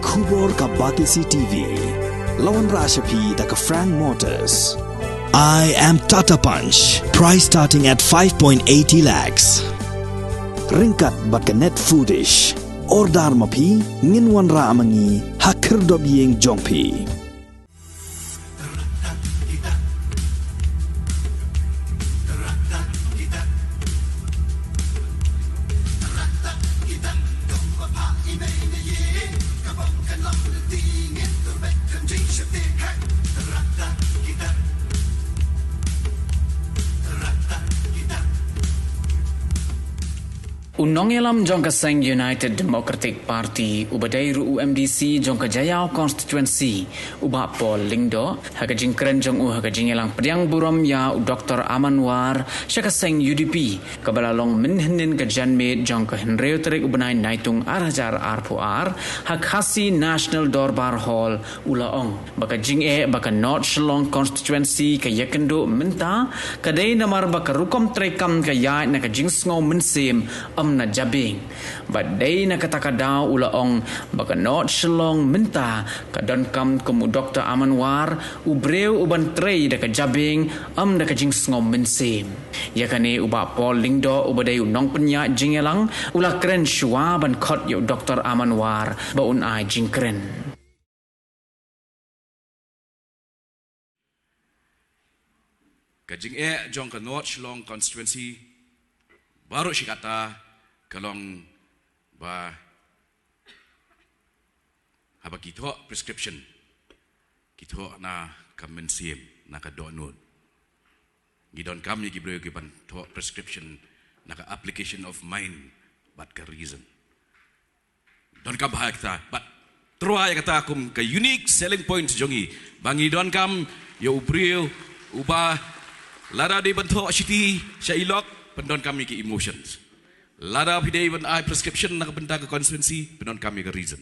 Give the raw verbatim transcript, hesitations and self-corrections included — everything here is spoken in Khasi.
Khubor ka Batesi T V. La wanrah sha phi da ka Frank Motors. I am Tata Punch. Price starting at five point eighty lakhs. Ryngkat bad ka Net Foodish. Order ma phi, ngin wanrah ma ngi ha khyrdop ïing jong phi. U nongïalam jong ka seng United Democratic Party, uba dei ruh u M D C jong ka Jaïaw Constituency, u Bah Paul Lyngdoh, ha ka jingkren jong u ha ka jingïalang pdiang burom ïa u Doktor Aman War sha ka seng U D P, kaba la long mynhynnin ka janmiet jong ka hynriew tarik u bnai Naitung ar hajar arphew ar, ha Khasi National Dorbar Hall, u la ong ba ka jingeh ba ka North Shillong Constituency ka ïakynduh mynta ka dei namar ba ka rukom treikam ka ïaid na ka jingsngew mynsiem, ym na jabieng. Bad dei na kata ka daw u la ong ba ka North Shillong mynta ka donkam kum u Doktor Aman War, u briew uban trei da ka jabieng, ym da ka jingsngew mynsiem. Ïa kane u Bah Paul Lyngdoh uba dei u nongpynïaid jingïalang, u la kren shuwa ban khot ïa u Doktor Aman War ba un ai jingkren. Ka jingeh jong ka North Shillong Constituency baroh shi katta ka long ba haba ki thoh prescription, ki thoh na ka mynsiem, na ka dohnud. Ngi donkam ïa ki briew kiban thoh prescription na ka application of mind bad ka reason. Donkam bha ïa kata, bad tyrwa ïa kata kum ka unique selling point jong ngi, ba ngi donkam ïa u briew uba lada dei ban thoh shiti sha i lok, pyndonkam ïa ki emotions. Lada phi dei ban ai prescription na ka bynta ka constituency, pyndonkam ïa ka reason.